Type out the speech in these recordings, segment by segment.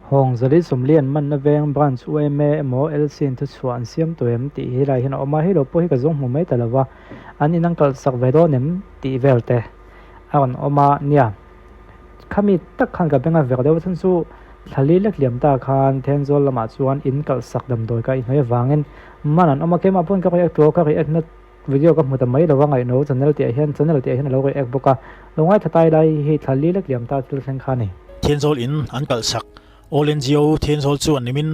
Hawng Zali Sawmli an manna veng Branch yma emaw LC in thuchhuah an siam tawh em tih hi lai hian a awm a, hei lo pawh hi ka zawng hmu mai ta lo va, an in an kalh sak ve dawn em tih vel te a rawn awm a nia. Khami tak khan ka beng a vek deuh a chhan chu thlali lek liam ta khan Thenzawl lamah chuan in kalh sak damdawi ka inhnawih avangin man an awm a, keimah pawn ka react tur a ka react na Video ka hmu ta mai lo a, ngaihno channel tih ah hian channel tih ah hian a lo react bawk a, lo ngaithla tai lai hi thla li lek liam ta thil thleng kha a ni. Thenzawl in an kalh sak. All NGO Thenzawl chuan nimin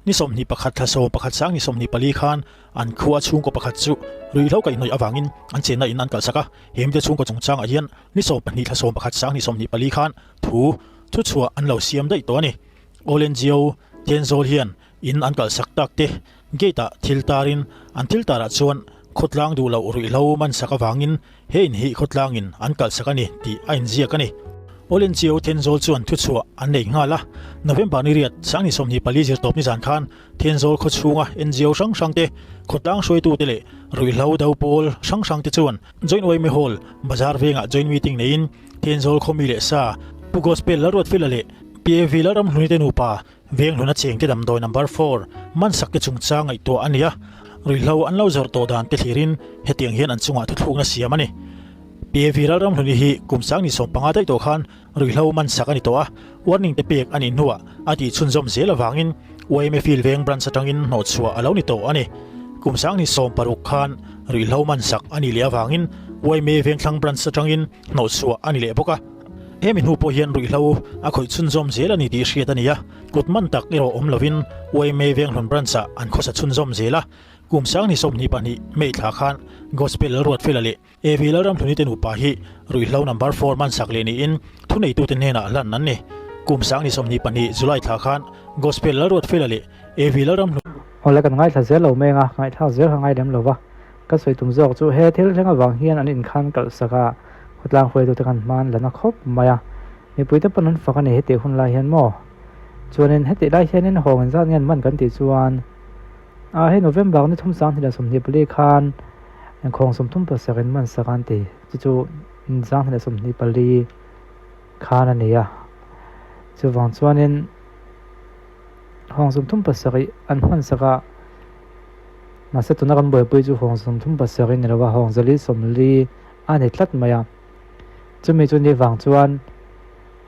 ni 21 thla 11 sang ni 24 khan an khua chhungkaw pakhat chu ruihhlo kaihhnawih avangin an chenna in an kalh sak a, he mite chhungkaw chungchangah hian ni 12 thla 11 sang ni 24 khan thu thuchhuah an lo siam daih tawh a ni. All NGO Thenzawl hian In an kalhsak tak te gate ah thil tar in an thil tar ah chuan khawtlang duh loh ruihhlo man sak avangin he in hi khawtlang in an kalhsak a ni tih a inziak a ni. Olencio Thenzawl chuan thuchhuah an nei nghal a, November ni riat Sangni 24 zirtawp nizan khan Thenzawl khawchhunga NGO hrang hrang te, khawtlang hruaitute leh ruihhlo do pawl hrang hrang te chuan Joint Yma Hall, Bazar vengah joint meeting neiin Thenzawl khawmi leh sa Pu Gospel Lalruatfela leh PAV Lalramhluni te nupa Venghluna chengte damdawi number four man sak te chungchang ngaihtuah a ni a, ruihhlo an lo zawrh tawh dan te thlirin hetiang hian an chungah thuthlukna siam a ni. PAV Ralramhluni hi kum sang ni 15 daih tawh khan ruihhlo man sak a ni tawh a, warning te pek a nih hnuah a tih chhunzawm zel avangin yma Field Veng Branch atangin hnawhchhuah a lo ni tawh a ni. Kum sang ni 16 khan ruihhlo man sak a nih leh avangin yma Vengthlang Branch atangin hnawhchhuah a ni leh bawk a. Hemi hnu pawh hian ruihhlo a khawih chhunzawm zel a ni tih hriat a ni a, kut man tak erawh awm lovin yma Venghlun Branch-ah an khawsa chhunzawm zel a. Kum sang ni 22 May thla khan Gospel Lalruatfela leh AV Lalramhluni te nupa hi ruihhlo number four man sak leh niin thuneitute hnenah hlan an ni. Kum sang ni 22 July thla khan Gospel Lalruatfela leh AV Lalramhluni Awle kan ngaithla zel lo meng a, ngaihthlak zel kha ngai lem lo va. Ka sawi tum zawk chu he thil thleng avang hian an inkhan kalh sak a, khawtlang hruaitute khan hma an la na khawp mai a, mipuite pawn an fak a ni hetih hun lai hian maw? Chuanin hetih lai hianin hawng inzat nge an man kan tih chuan ah hei November ni thum 2024 khan khawng 37 in man sak a an ti, chu chu 2024 khan a ni a, chuvang chuanin hawng 37 an hman sak a. Mahse tuna kan buaipui chu hawng 37 ni lova hawng 440 a ni tlat mai a. Chumi chu ni vang chuan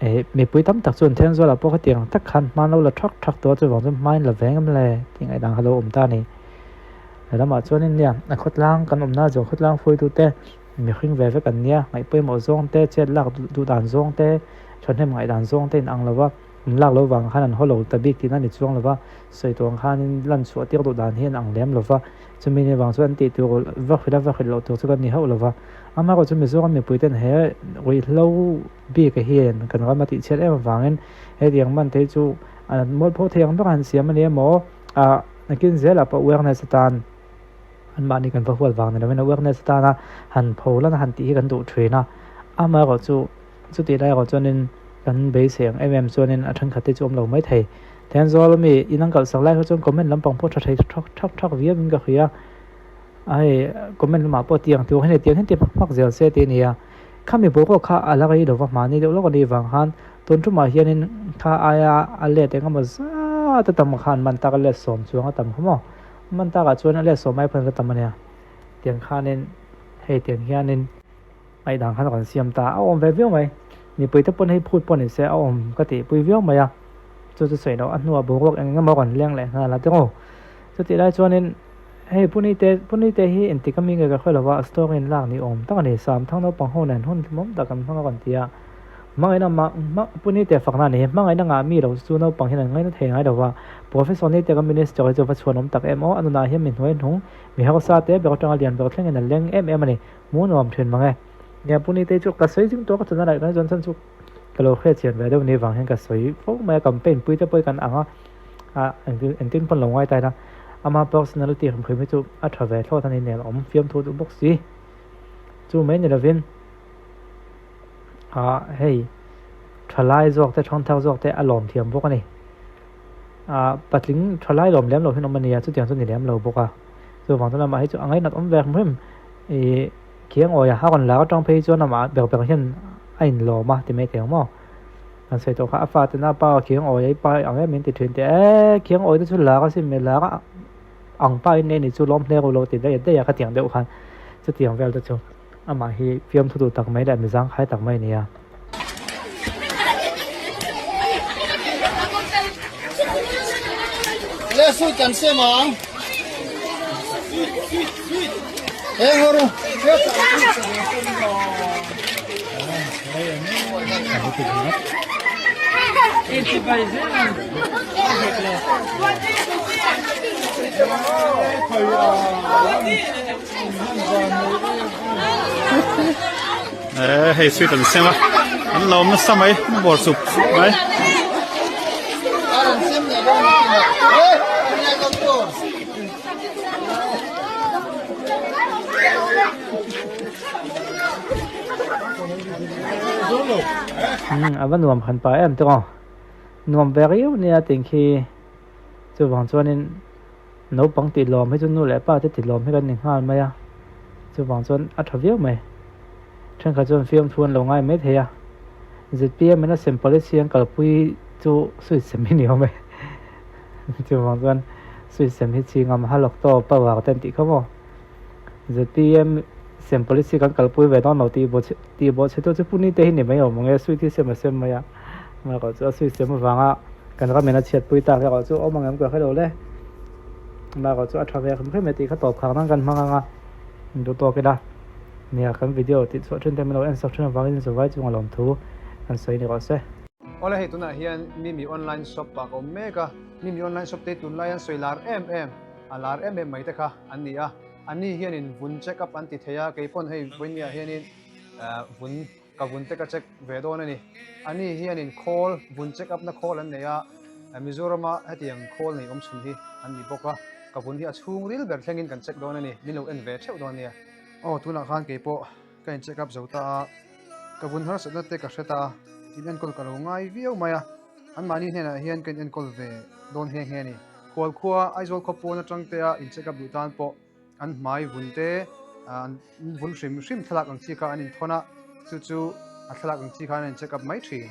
eh mipui tam tak chuan Thenzuala pawh khatiang tak khan hma lo la thak thak tawh a, chuvang chuan hmain la veng em le tih ngaihdan kha lo awm ta a ni. Helamah chuanin nia a khawtlang kan awmna zawh khawtlang hruaitute mihring ve vek an nia, ngaihpawimawh zawng te, chet lak duh dan zawng te, thahnem ngaihdan zawng te inang lo va. An lak lo vang khan an haw lo ta bik tihna a ni chuang lo va, sawi tawh ang khanin lan chhuah tir duh dan hi an ang lem lo va, chumi ni vang chuan an tih tur va hrilh a va hrilh loh tur chu kan ni hauh lo va. Amaherawhchu chu Mizoram mipuiten he ruihhlo bik hian kan ram a tihchhiat em avangin hetiang man te hi chu an mualpho thei ang ber a han siam a ni emaw ah nakin zelah pawh awareness atan anmahni kan va huat vang ni lovin awareness atana han pho lan a han tih hi kan duh thin a, amaherawhchu Chutih lai erawh chuanin kan beisei ang em em chuanin a thenkhat te chu awm lo mai thei. Thenzawl ami in an kalhsak lai kha chuan comment lampang pawh tha thei thak thak thak viau in ka hria. A hei comment lamah pawh tiang tur hi tiang hian ti hmak hmak zel se tih a ni a. Khami boruak kha a la rei lova mahni deuh lawk a nih vang khan tun tumah hianin kha aia a let eng emaw zat a tam khan man tak a let sawm chuang a tam kha maw. Man takah chuan a let sawm ai pawhin a la tam a nia. Tiang khanin hei tiang hianin. Ngaihdan khan kan siam ta a awm ve viau mai. Mipui te pawn hei phut pawh ni se a awm ka tih pui viau mai a. Chu chu sawi loh a hnuah boruak eng eng emaw rawn leng leh nghal a tiraw. Chutih lai chuanin hei Puni te Puni te hi engtik ami nge ka hre lova a story in lak ni awm tak a ni. Samthang naupang ho nen hun hlimawm tak an hmang a rawn ti a. Hmangaihna mah hma Puni te fakna a ni hi. Hmangaihna ngah mi lo chu naupang hian an ngaina thei ngai lova. Professor ni te ka minister hi chu va chhuan awm tak em aw. A nunah hian mi hnuai hnung mi hausa te ber atanga lian ber thlengin a leng em em a ni. Hmuh nuam thin mang e. Nia Puni te chu ka sawi zing tawk a chana laih mai chuan chhan chu ka lo hriat chian ve deuh ni vang hian ka sawi fo mai a campaign pui te pawh hi kan ang a ah engtin pawn lo ngai ta ila ama personality hrim hrim hi chu a tha ve thlawt a ni nen awm fiamthu duh bawk si chu mai ni lovin ah hei thalai zawk te thangthar zawk te a lawm thiam bawk a ni ah patling thalai lawm lem lo hi an awm a nia chutiang chu ni lem lo bawk a chuvang chuan amah hi chu a ngainat awm ve hrim hrim. Ih khiang awi a, a rawn lar atang phei chuan amah ber ber hian a inlawm a ti mai thei ang maw? Kan sawi tawh kha a fate na pa khiang awi a i pa ang em min ti thin teh e khiang awi te chu lak a sin mai lak a ang pa in nei ni chu lawm hle ru lo ti daih daih a khatiang deuh khan chutiang vel te chu amah hi fiamthu duh tak mai leh mi zangkhai tak mai a ni a. Ee hei sweet an sem a an lo awm nasa mai an bawr sup sup mai. Umm a va nuam han pah em tawng aw nuam ve riau nia tih khi chuvang chuanin naupang tih lawm hi chu nu leh pa te tih lawm hi kan ni nghal mai a chuvang chuan a tha viau mai thenkhat chuan fiamthu an lo ngai mai thei a zpm in a sem policy an kalpui chu sawi sem hi ni awm e chuvang chuan sawi sem hi chhingam halawk tawp power te an tih kha maw. Zpm sem policy kan kalpui ve dawn lo tih bawh tih bawh chhe tu chu puni te hi ni mai awm ang e sweet hi sem a sem mai a amaherawh chu a sweet sem avanga kan ram in a chhiat pui tak erawh chu awm ang em ka hrelo le amaherawh chu a tha ve hrim hrim e tih kha tawp khar nan kan hmang ang a duh tawk ila nia kan video tih chhuah thin te min lo en sak thin avangin zavai chunga lawmthu kan sawi ni rawh se. Awle hei tunah hian Mimi online shop ah ka awm mek a, Mimi online shop te hi tunlai an sawi lar em em. A lar em em mai te kha an ni a, an ni hianin vun check up an ti thei a, kei pawn hei vawinia hianin vun ka vun te ka check ve dawn a ni. An ni hianin khawl vun check up na khawl an nei a, Mizorama hetiang khawl nei awm chhun hi an ni bawk a, ka vun hi a chhung ril ber thlengin kan check dawn a ni, min lo en ve theuh dawn nia. Aw tunah khan kei pawh ka in check up zo ta a, ka vun harsatna te ka hre ta a, in enkawl ka lo ngai viau mai a. Anmahni hnenah hian ka inenkawl ve dawn nghe nghe a ni. Khual khua Aizawl khaw pawn atang te a in check up duh tan pawh an hmai vun te, an vun hrim hrim thlalak ang chi kha an inthawn a, chu chu a thlalak ang chi khan an in check up mai thin.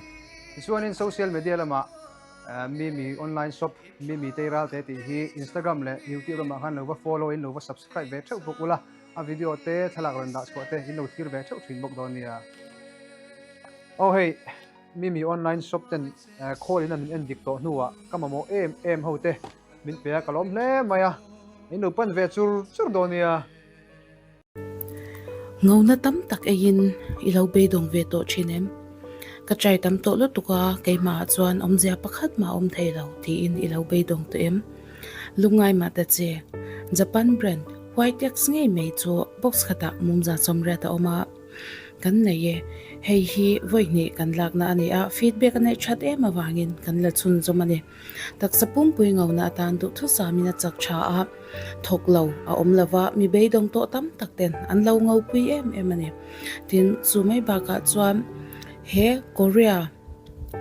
Tichuanin social media lamah Mimi online shop Mimi Teiral te tih hi Instagram leh YouTube lamah khan lo va follow in lo va subscribe ve theuh bawk ula, a video te thlalak rawn dah chhuah te in lo thlir ve theuh thin bawk dawn nia. Aw hei. Mimi online shop ten call in a min en dik tawh hnuah ka mamawh em em ho te min pe a ka lawm hle mai a, in lo pan ve chur chur dawn nia. Ngona tam tak eiin i lo beidawng ve tawh thin em? Ka try tam tawh lutuk a, keimahah chuan awmzia pakhat mah a awm thei lo tiin i lo beidawng tawh em? Lungngai mah ta che, Japan brand Whitex ngei mai chu box khatah mumza 80 a awm a. Kan nei e. Hei hi vawi hnih kan lakna a ni a, feedback a neih that em avangin kan la chhunzawm a ni. Taksa pumpui ngona atan duhthusamin a chak tha a, thawk lo a awm lo va, mi beidawng tawh tam tak ten an lo ngopui em em a ni. Tin, chu mai bakah chuan he Korea.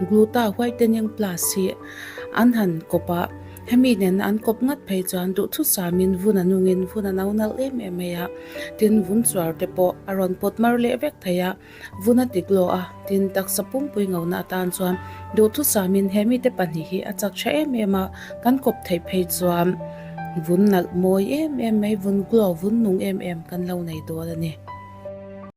Gluta Whitening Plus hi an han kawp a, hemi nena an kawp ngat phei chuan duhthusamin vun a nungin vun a no nalh em em mai a, tin vun chuar te pawh a rawn pawt mar leh vek thei a, vun a ti glow a, tin taksa pumpui ngona atan chuan duhthusamin hemi te pahnih hi a chak tha em em a, kan kawp theih phei chuan vun nalh mawi em em mai, vun glow, vun nung em em kan lo nei dawn a ni.